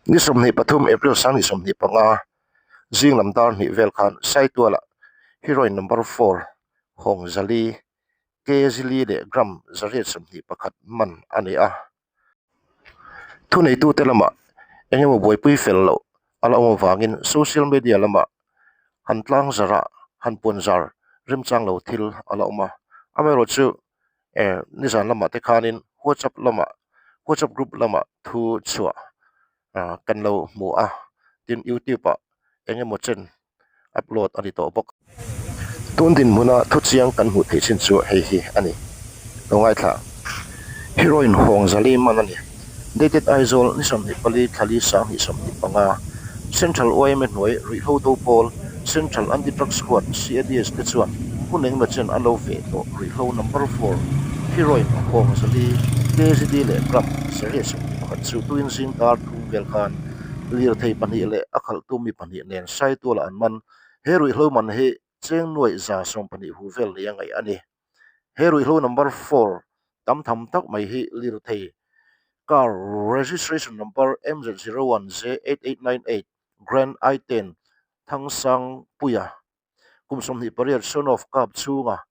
Ni 23 April 2025 zing lam dar hnih vel khan Saitualah heroin number four hawng zali kg li leh gram 821 man a ni a. Thuneitute lamah eng emaw buaipui fel loh a la awm avangin social media lamah han tlang zarh a, han puan zar remchang lo thil a la awm a. Amaherawhchu eh nizan lamah te khanin whatsapp lamah whatsapp group lamah thu chhuah ah kan lo hmu a, tin youtube ah eng emaw chen upload a ni tawh bawk. Tun dinhmuna thu chiang kan hmuh theih chin chu hei hi a ni. Lo ngaithla. Heroin Hawng Zali man a ni. Dated Aizawl ni 24 thlali 2025 Central yma hnuai ruihhlo do pawl Central Anti Drug Squad, CADS, te chuan hun engemaw chen an lo veh tawh ruihhlo number four Heroin Hawng Zali KGD leh gram 121 chu tuin zing dar thum vel khan Lirthei pahnih leh a khalhtu mi pahnih nen Saitualah an man. He ruihhlo man hi cheng nuaih 12 hu vel nia ngaih a ni. He ruihhlo number four tam tham tak mai hi lirthei car registration number MZ zero one J 8898 Grand i10 Thangsangpuia Kum 28 son of kap chhunga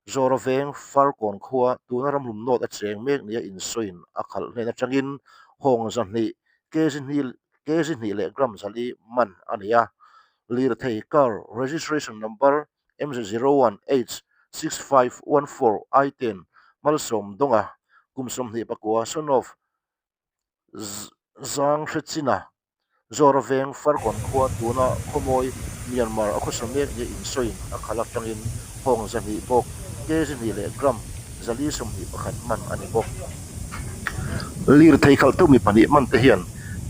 Zawra veng Farkawn khua tuna ramhlum nawt a cheng mek nia insawiin a khalh hnen atangin hawng 200 kg hnih kg hnih leh gram 4 man a ni a. Lirthei car registration number MZ zero one H 6514 I ten Malsawm Dawnga kum 29 son of Zang Hrechina Zawra veng Farkawn khua tuna khawmawi Myanmar a khawsa mek nia insawiin a khalh atangin hawng 200 bawk kg hnih leh gram 421 man a ni bawk. Lirthei khalhtu mi pahnih man te hian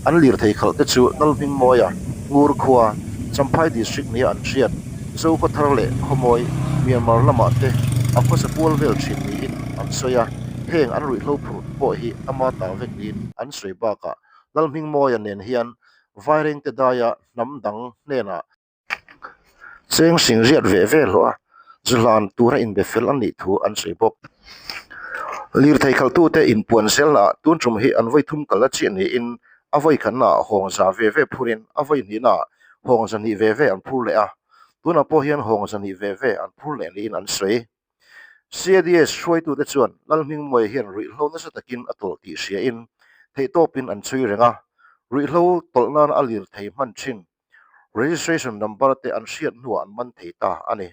an lirthei khalh te chu Lalhmingmawia, Ngur khua, Champhai District nia an hriat, Zokhawthar leh Khawmawi, Myanmar lamah te a khawsa kual vel thin niin an sawi a, heng an ruihhlo phurh pawh hi ama ta vek niin an sawi bakah Lalhmingmawia nen hian Vairengte daia hnam dang hnenah cheng sing riat ve ve hlawh a, zu hlan tura inbe fel a nih thu an sawi bawk. Lirthei khalhtute inpuan zelnaah tun tum hi an vawi thum kal a chiah niin a vawi khatnaah hawng za ve ve phurin a vawi hnihnaah hawng 200 ve ve an phur leh a, tunah pawh hian hawng 200 ve ve an phur leh niin an sawi. CADS hruaitute chuan Lalhmingmawia hian ruihhlo nasa takin a tawlh tih hriain theihtawpin an chhui reng a, ruihhlo tawlh nana a lirthei hman thin registration number te an hriat hnuah an man thei ta a ni.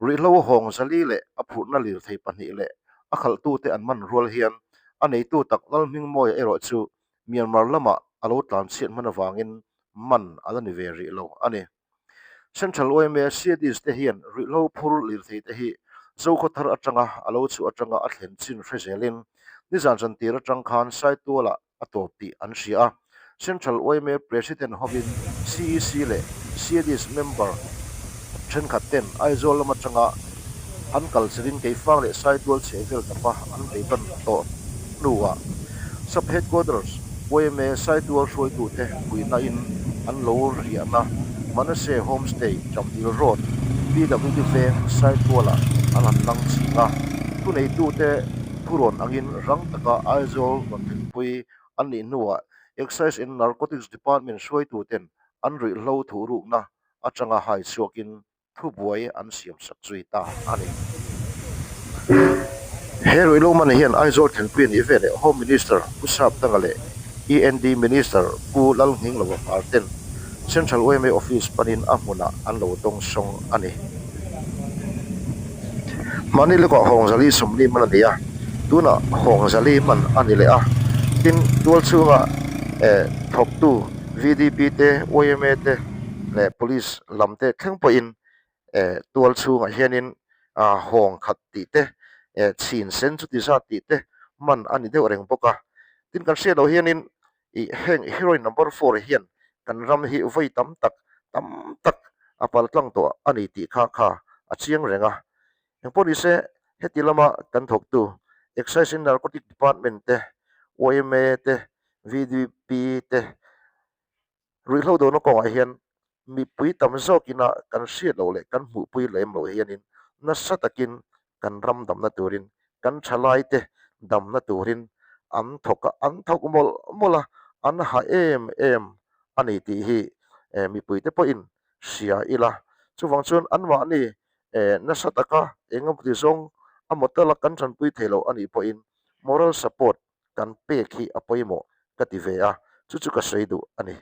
Ruihhlo hawng 400 leh a phurhna lirthei pahnih leh a khalhtute an man rual hian a neitu tak Lalhmingmawia erawh chu Myanmar lamah a lo tlanchhiat hman avangin man a la ni ve rih lo a ni. Central yma CADs te hian ruihhlo phur lirthei te hi Zokhawthar atanga a lo chhuah atanga a thlen chin hre zelin nizan zantir atang khan Saitualah a tawp tih an hria a. Central yma President hovin CEC leh CADs member thenkhat ten Aizawl lam atanga an kal chelin Keifang leh Saitual chhehvel tapa an veiban tawh hnuah Sub Headquarters yma Saitual hruaitute puihnain an lo riahna Manase Homestay, Chamdil Road, PWD Veng, Saitualah an han nang ching a. Thuneitute thurawn angin rang taka Aizawl rawn thlenpui an nih hnuah Excise and Narcotics Department hruaituten an ruihhlo thuhrukna atanga hai chhuakin thubuai an siamsak zui ta a ni. He ruihhlo man hian Aizawl thlenpui a nih veleh Home Minister Pu Sapdanga leh END Minister Pu Lalnghinglova Hmar ten Central yma Office panin a hmunah an lo dawngsawng a ni. Mahni lawkah Hawngzali 40 man a ni a, tunah Hawngzali man a ni leh a, tin tualchhunga thawktu VDP te, yma te leh Police lam te thleng pawhin eh tual chhungah hianin ah hawng khat tih te eh chhin sen chuti zat tih te man a ni deuh reng bawk a. Tin kan hriat loh hianin ih heng heroin number four hian kan ram hi vawi tam tak tam tak a pal tlang tawh a ni tih kha kha a chiang reng a. Engpawh nise heti lama kan thawktu Excise and Narcotic Department te, yma te, VDP te, Ruihhlo dawhna kawngah hian mipui tam zawkina kan hriat loh leh kan hmuhpui lem loh hianin nasa takin kan ram damna turin, kan thalaite damna turin an thawk a, an thawk mawlh mawlh a, an ha em em a ni tih hi mipuite pawhin hria ila. Chuvang chuan anmahni nasa taka eng emaw ti zawng a motel a kan tanpui thei lo a nih pawhin moral support kan pek hi a pawimawh ka ti ve a, chu chu ka sawi duh a ni.